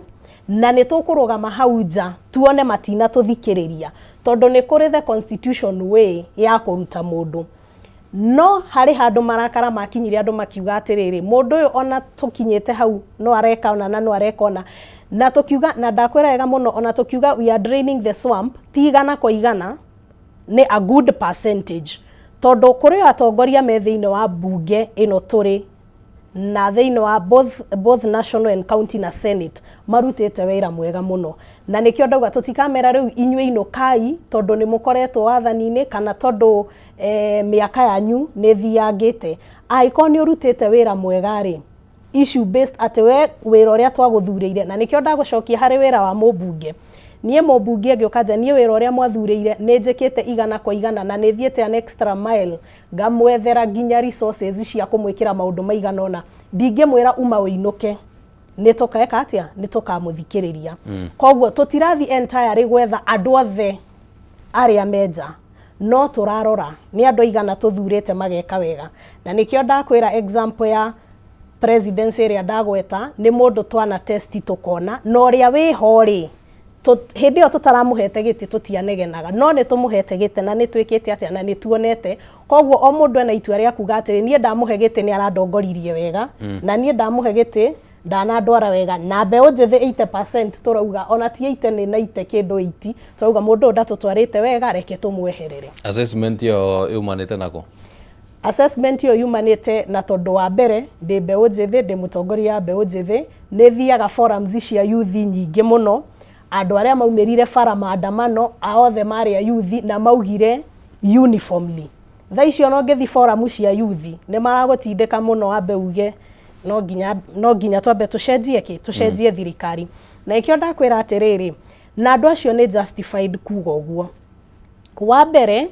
na nĩ tũkũrũgama hau nja tuone matina tũthikĩrĩria, tondũ nĩ kũrĩ the constitution way ya kũruta mũndũ. No harĩ handũ marakara makinyire andũ makiuga atĩrĩrĩ, mũndũ ũyũ ona tũkinyĩte hau no areka ona na no areka ona, na tũkiuga, na ndakwĩra wega mũno, ona tũkiuga we are draining the swamp, ti igana kwa igana, nĩ a good percentage, tondũ kũrĩ atongoria me thĩinĩ wa mbunge ĩno tũrĩ na thĩinĩ wa both national and county na senate marutĩte wĩra mwega mũno, na nĩkĩo ndauga tũtikamera rĩu inyuĩ inũkai tondũ nĩ mũkoretwo wathani-inĩ kana tondũ mĩaka yanyu nĩ thiangĩte. Angĩkorwo nĩ ũrutĩte wĩra mwega rĩ, issue based atĩ we wĩra ũrĩa twagũthurĩire, na nĩkĩo ndagũcokia harĩ wĩra wa mũmbunge. Niĩ mũmbunge angĩũka nja, niĩ wĩra ũrĩa mwathurĩire nĩ njĩkĩte igana kwa igana na nĩ thiĩte an extra mile, ngamwethera nginya resources cia kũmwĩkĩra maũndũ maigana ũna, ndingĩmwĩra uma ũinũke. Nĩ tũkeka atĩa? Nĩ tũkamũthikĩrĩria. Koguo tũtirathi entirely gwetha andũ othe arĩa menja, no tũrarora nĩ andũ aigana tũthurĩte mageka wega, na nĩkĩo ndakwĩra example ya presidency ĩrĩa ndagweta nĩ mũndũ twana test tũkona na ũrĩa wĩho rĩ, hĩndĩ ĩyo tũtaramũhete gĩtĩ tũtianegenaga, no nĩ tũmũhete gĩtĩ na nĩ twĩkĩte atĩa na nĩ tuonete. Koguo o mũndũ ena itua rĩa kuga atĩrĩ, niĩ ndamũhe gĩtĩ nĩ arandongoririe wega, na niĩ ndamũhe gĩtĩ ndanandwara wega. Na mbeũ njĩthĩ 80% tũrauga ona ti 80 nĩ 90 kĩndũ 80 tũrauga mũndũ ũyũ ndatũtwarĩte wega, reke tũmweherere. Assessment ĩyo yumanĩte nako? Assessment ĩyo yumanĩte na tondũ wa mbere ndĩ mbeũ njĩthĩ, ndĩ mũtongoria wa mbeũ njĩthĩ, nĩ thiaga forums cia youth nyingĩ mũno. Andũ arĩa maumĩrire bara maandamano a othe marĩ a youth na maugire uniformly. Thaa icio ona ũngĩthiĩ forum cia youth nĩ maragũtindĩka mũno wambe uge no nginya twambe tũcenjie kĩ, tũcenjie thirikari. Na ĩkĩo ndakwĩra atĩrĩrĩ, na andũ acio nĩ justified kuga ũguo. Wa mbere,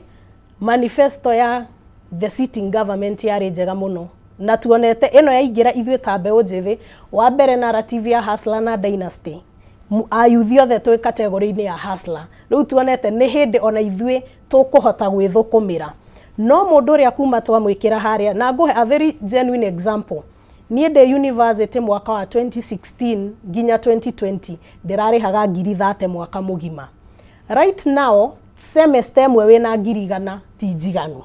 manifesto ya the sitting government yarĩ njega mũno, na tuonete ĩno yaingĩra ithuĩ ta mbeũ njĩthĩ, wa mbere narrative ya hustler na dynasty, ayuthi othe twĩ category-inĩ ya hustler. Rĩu tuonete nĩ hĩndĩ ona ithuĩ tũkũhota gwĩthũkũmĩra. No mũndũ ũrĩa kuma twamwĩkĩra harĩa, na ngũhe a very genuine example, niĩ ndĩ university mwaka wa 2016 nginya 2020 ndĩrarĩhaga 30,000 mwaka mũgima. Right now semester ĩmwe wĩna 100,000 ti njiganu,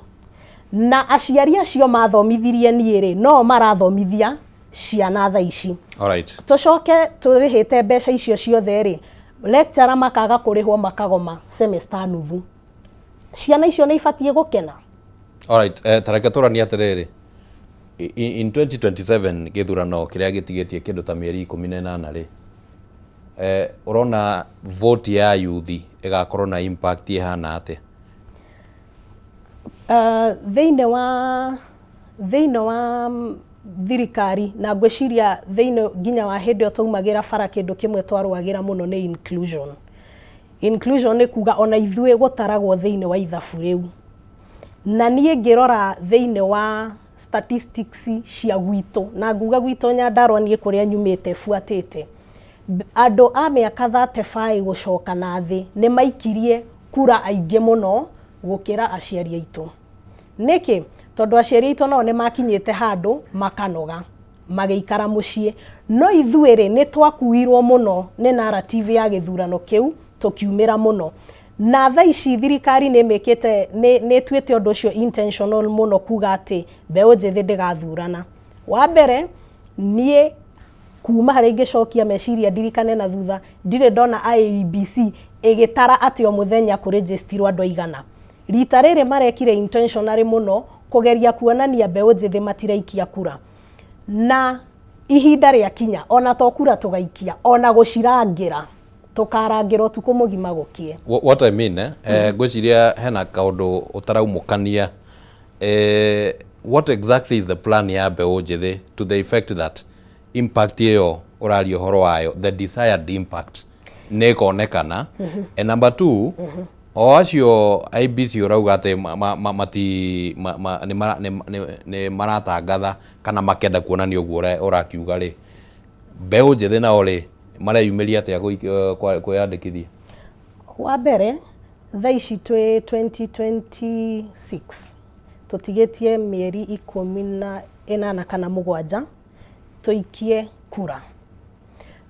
na aciari acio mathomithirie niĩ rĩ, no marathomithia ciana thaa ici. Tũcoke tũrĩhĩte mbeca icio ciothe rĩ, lecturer makaga kũrĩhwo, makagoma semester nuthu. Ciana icio nĩ ibatiĩ gũkena? Alright, tareke tũranie atĩrĩrĩ. In 2027 gĩthurano kĩrĩa gĩtigĩtie kĩndũ ta mĩeri 18 rĩ, ũrona vote ya yuthi ĩgakorwo na impact ĩhana atĩa? Thĩinĩ wa thĩinĩ wa thirikari na ngwĩciria thĩinĩ nginya wa hĩndĩ ĩyo twaumagĩra bara kĩndũ kĩmwe twarũagĩra mũno nĩ inclusion. Inclusion nĩ kuga ona ithuĩ gũtaragwo thĩinĩ wa ithabu rĩu. Na niĩ ngĩrora thĩinĩ wa statistics cia gwitũ, na nguga gwitũ Nyandarua niĩ kũrĩa nyumĩte buatĩte, andũ a mĩaka 35 gũcoka na thĩ nĩ maikirie kura aingĩ mũno gũkĩra aciari aitũ. Nĩkĩ? Tondũ aciari aitũ nao nĩ makinyĩte handũ makanoga, magĩikara mũciĩ. No ithuĩ-rĩ, nĩ twakuirwo mũno nĩ narrative ya gĩthurano kĩu, tũkiumĩra mũno. Na thaa ici thirikari nĩ ĩmĩkĩte, nĩ ĩtuĩte ũndũ ũcio intentional mũno kuga atĩ mbeũ njĩthĩ ndĩgathurana. Wa mbere, niĩ kuma harĩa ingĩcokia meciria ndirikane na thutha, ndirĩ ndona IEBC ĩgĩtara atĩ o mũthenya kũrĩnjĩstirwo andũ aigana. Rita rĩrĩ marekire intentionally mũno kũgeria kuonania mbeũ njĩthĩ matiraikia kura. Na ihinda rĩakinya, ona to kura tũgaikia, ona gũcirangĩra. Tũkarangĩra ũtukũ mũgima gũkĩe. What I mean, eh, ngwĩciria hena kaũndũ ũtaraumũkania. What exactly is the plan ya mbeũ njĩthĩ to the effect that impact ĩyo ũraria ũhoro wayo, the desired impact nĩ ĩkonekana? And number two, o acio IEBC ũrauga atĩ mati nĩ maratangatha kana makenda kuonania ũguo ũrakiuga rĩ, mbeũ njĩthĩ nao rĩ, mareyumĩria atĩa kwĩyandĩkithia? Wa mbere, thaa ici twĩ 2026, tũtigĩtie mĩeri 18 kana 7 tũikie kura.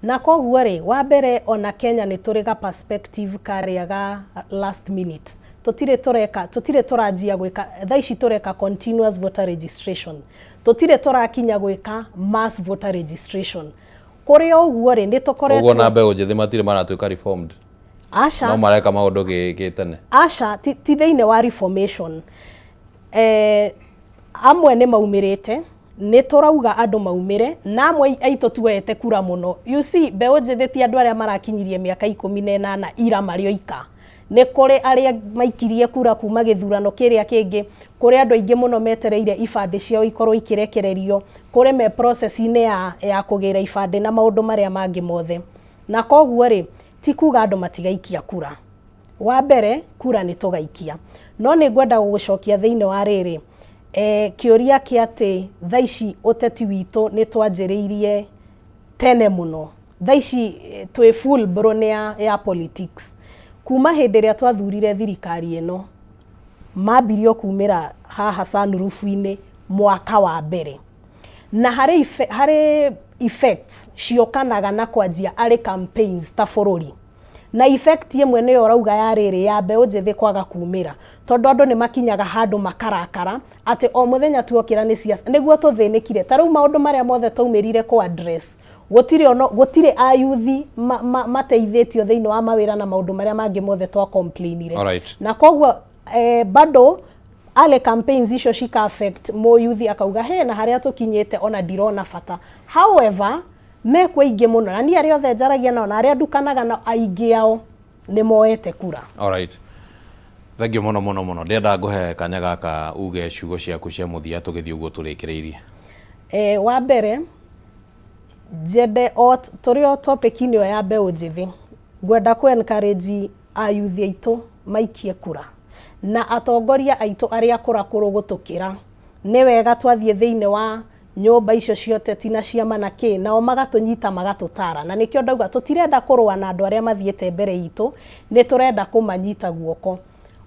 Na koguo rĩ, wa mbere ona Kenya nĩ tũrĩ ga perspective karĩa ga last minute. Tũtirĩ tũreka, tũtirĩ tũranjia gwĩka, thaa ici tũreka continuous voter registration. Tũtirĩ tũrakinya gwĩka mass voter registration. Kũrĩ o ũguo rĩ, nĩ tũkoretwo. Ũguo na mbeũ njĩthĩ matirĩ maratuĩka reformed? Aca. No mareka maũndũ gĩtene? Aca, ti thĩinĩ wa reformation. Amwe nĩ maumĩrĩte, nĩ tũrauga andũ maumĩre, na amwe aitũ tuoete kura mũno. You see, mbeũ njĩthĩ ti andũ arĩa marakinyirie mĩaka 18 ira marĩ oika. Nĩ kũrĩ arĩa maikirie kura kuma gĩthurano kĩrĩa kĩngĩ, kũrĩ andũ aingĩ mũno metereire ibandĩ ciao ikorwo ikĩrekererio, kũrĩ me process-inĩ ya kũgĩra ibandĩ na maũndũ marĩa mangĩ mothe. Na koguo rĩ, ti kuga andũ matigaikia kura. Wa mbere, kura nĩ tũgaikia. No nĩ ngwenda gũgũcokia thĩinĩ wa rĩrĩ, kĩũria kĩa atĩ thaa ici ũteti witũ nĩ twanjĩrĩirie tene mũno. Thaa ici twĩ full blown ya politics. Kuma hĩndĩ ĩrĩa twathurire thirikari ĩno, mambirie o kumĩra haha sunroof-inĩ mwaka wa mbere. Na harĩ effects ciokanaga na kwanjia arĩ campaigns ta bũrũri. Na effect ĩmwe nĩyo ũrauga ya rĩrĩ ya mbeũ njĩthĩ kwaga kumĩra. Tondũ andũ nĩ makinyaga handũ makarakara atĩ o mũthenya tuokĩra nĩ siasa. Nĩguo tũthĩnĩkire. Ta rĩu maũndũ marĩa mothe twaumĩrire kũ address, gũtirĩ ono, gũtirĩ ayuthi mateithĩtio thĩinĩ wa mawĩra na maũndũ marĩa mangĩ mothe twa complainire. Na koguo bado ale campaigns icio cika affect mũyuthi akauga he na harĩa tũkinyĩte ona ndirona bata. However, mekuo aingĩ mũno na niĩ arĩa othe njaragia nao na arĩa ndukanaga nao aingĩ ao nĩ moete kura. Alright. Thank you mũno mũno mũno. Ndĩrenda ngũhe kanya gaka uge ciugo ciaku cia mũthia tũgĩthiĩ ũguo tũrĩkĩrĩirie. Wa mbere njende o tũrĩ o topic-inĩ ĩyo ya mbeũ njĩthĩ, ngwenda kũ encourage ayuthi aitũ maikie kura na atongoria aitũ arĩa akũrakũrũ gũtũkĩra. Nĩ wega twathiĩ thĩinĩ wa nyũmba icio cia ũteti na ciama na kĩ, nao magatũnyita magatũtara. Na nĩkĩo ndauga tũtirenda kũrũa na andũ arĩa mathiĩte mbere itũ, nĩ tũrenda kũmanyita guoko.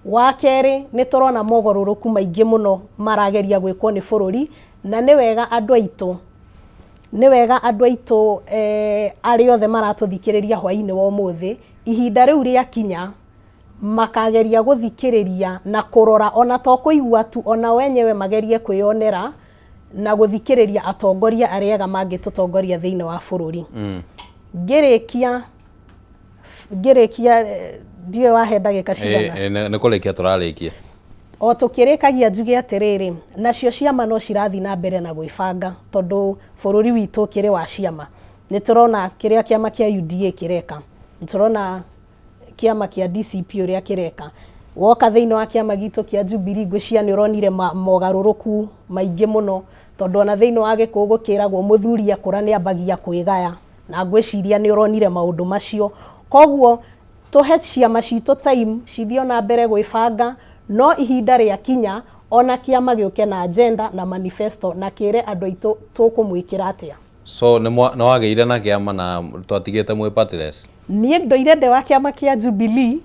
Wa kerĩ, nĩ tũrona mogarũrũku maingĩ mũno marageria gwĩkwo nĩ bũrũri, na nĩ wega andũ aitũ, nĩ wega andũ aitũ arĩa othe maratũthikĩrĩria hwainĩ wa ũmũthĩ, ihinda rĩu rĩakinya, makageria gũthikĩrĩria na kũrora, ona to kũigua tu, onao enyewe magerie kwĩyonera na gũthikĩrĩria atongoria arĩa ega mangĩtũtongoria thĩinĩ wa bũrũri. Ngĩrĩkia, ngĩrĩkia ndiũĩ wahe ndagĩka cigana. Nĩ kũrĩkia tũrarĩkia. O tũkĩrĩkagia njuge atĩrĩrĩ, nacio ciama no cirathiĩ na mbere na gwĩbanga tondũ bũrũri witũ ũkĩrĩ wa ciama. Nĩ tũrona kĩrĩa kĩama kĩa UDA kĩreka, nĩ tũrona kĩama kĩa DCP ũrĩa kĩreka. Woka thĩinĩ wa kĩama gitũ kĩa Jubilee ngwĩciria nĩ ũronire mogarũrũku maingĩ mũno tondũ ona thĩinĩ wa Gĩkũyũ gũkĩragwo mũthuri akũra nĩ ambagia kwĩgaya na ngwĩciria nĩ ũronire maũndũ macio. Koguo tũhe ciama citũ time cithiĩ ona mbere gwĩbanga no ihinda rĩakinya ona kĩama gĩũke na agenda na manifesto na kĩre andũ aitũ tũkũmwĩkĩra atĩa. So nĩ wagĩire na kĩama na twatigĩte mwĩ partyless? Niĩ ndoire ndĩ wa kĩama kĩa Jubilee.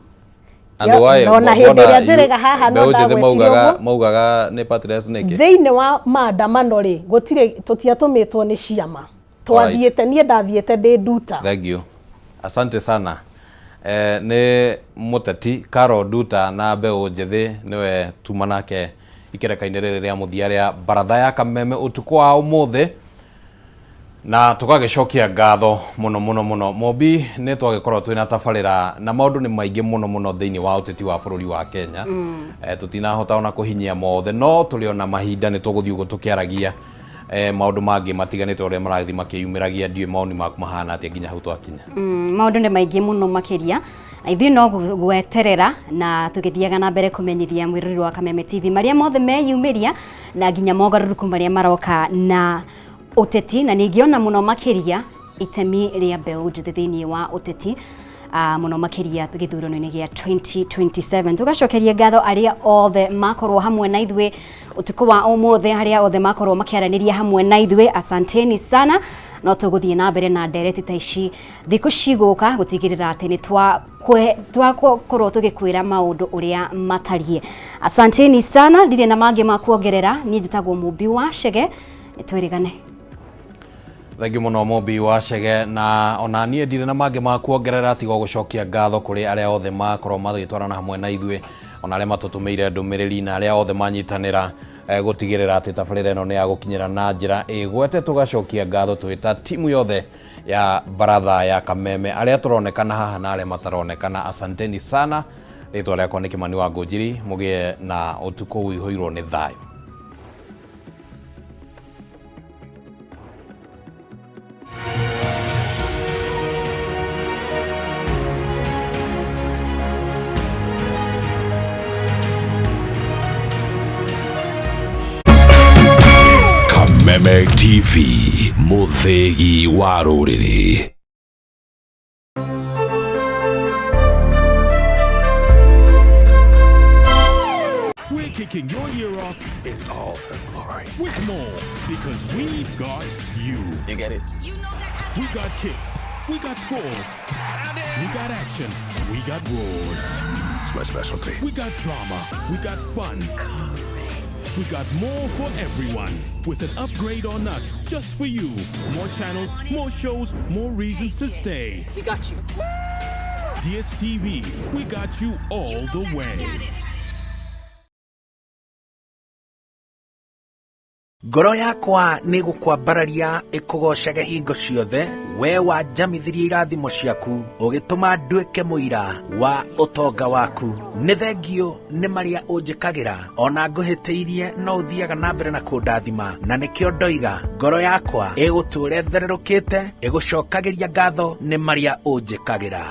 And why? Ona hĩndĩ ĩrĩa njĩrĩga haha no mbeũ njĩthĩ ndagwetire maugaga ũguo. Maugaga nĩ partyless nĩkĩ? Thĩinĩ wa maandamano rĩ, gũtirĩ tũtiatũmĩtwo nĩ ciama. Twathiĩte, niĩ ndathiĩte ndĩ nduta. Thank you. Asante sana. Eh, nĩ mũteti Carol Nduta na mbeũ njĩthĩ nĩwe tuma nake ikereka-inĩ rĩrĩ rĩa mũthia rĩa baratha ya Kameme ũtukũ wa ũmũthĩ na tũgagĩcokia ngatho mũno mũno mũno. Mobi, nĩ twagĩkorwo twĩna tabarĩra na maũndũ nĩ maingĩ mũno mũno thĩinĩ wa ũteti wa bũrũri wa Kenya. Eh, tũtinahota ona kũhinyia mothe no tũrĩ ona mahinda nĩ tũgũthiĩ ũguo tũkĩaragia eh, maũndũ mangĩ matiganĩte ũrĩa marathiĩ makĩyumĩragia. Ndiũĩ maoni maku mahana atĩa nginya hau twakinya. Maũndũ nĩ maingĩ mũno makĩria na ithuĩ no gweterera na tũgĩthiaga na mbere kũmenyithia mwĩrori wa Kameme TV marĩa mothe meyumĩria na nginya mogarũrũku marĩa maroka na ũteti na ningĩ ona mũno makĩria itemi rĩa mbeũ njĩthĩ thĩinĩ wa ũteti mũno makĩria gĩthurano-inĩ gĩa 2027. Tũgacokeria ngatho arĩa othe makorwo hamwe na ithuĩ ũtukũ wa ũmũthĩ, arĩa othe makorwo makĩaranĩria hamwe na ithuĩ, asanteni sana. No tũgũthiĩ na mbere na ndereti ta ici thikũ cigũka gũtigĩrĩra atĩ nĩ twakorwo tũgĩkwĩra maũndũ ũrĩa matariĩ. Asanteni sana, ndirĩ na mangĩ ma kuongerera. Niĩ njĩtagwo Mũmbi wa Chege, nĩ twĩrĩgane. Thengiũ mũno Mũmbi wa Chege, na ona niĩ ndirĩ na mangĩ ma kuongerera tiga gũcokia ngatho kũrĩ arĩa othe makorwo magĩtwarana hamwe na ithuĩ, ona arĩa matũtũmĩire ndũmĩrĩri na arĩa othe manyitanĩra gũtigĩrĩra atĩ tabarĩra ĩno nĩ ya gũkinyĩra na njĩra ĩgwete. Tũgacokia ngatho twĩ ta timu yothe ya baratha ya Kameme, arĩa tũronekana haha na arĩa mataronekana, asanteni sana. Rĩtwa rĩakwa nĩ Kĩmani wa Ngũnjiri, mũgĩe na ũtukũ ũihũirwo nĩ thayũ. Kameme TV, mũthĩgi wa rũrĩrĩ. We're kicking your year off in all her glory with more because we got you. You get it. We got kicks. We got scores. We got action. We got roars. It's my specialty. We got drama. We got fun. We got more for everyone with an upgrade on us just for you. More channels, more shows, more reasons to stay. We got you. DSTV, we got you all the way. Ngoro yakwa nĩ gũkwambararia ĩkũgoocage hingo ciothe, we wanjamithirie irathimo ciaku, ũgĩtũma nduĩke mũira wa ũtonga waku. Nĩ thengio nĩ marĩa ũnjĩkagĩra, ona ngũhĩtĩirie no ũthiaga na mbere na kũndathima, na nĩkĩo ndoiga ngoro yakwa ĩgũtũũra ĩthererũkĩte, ĩgũcokagĩria ngatho nĩ marĩa ũnjĩkagĩra.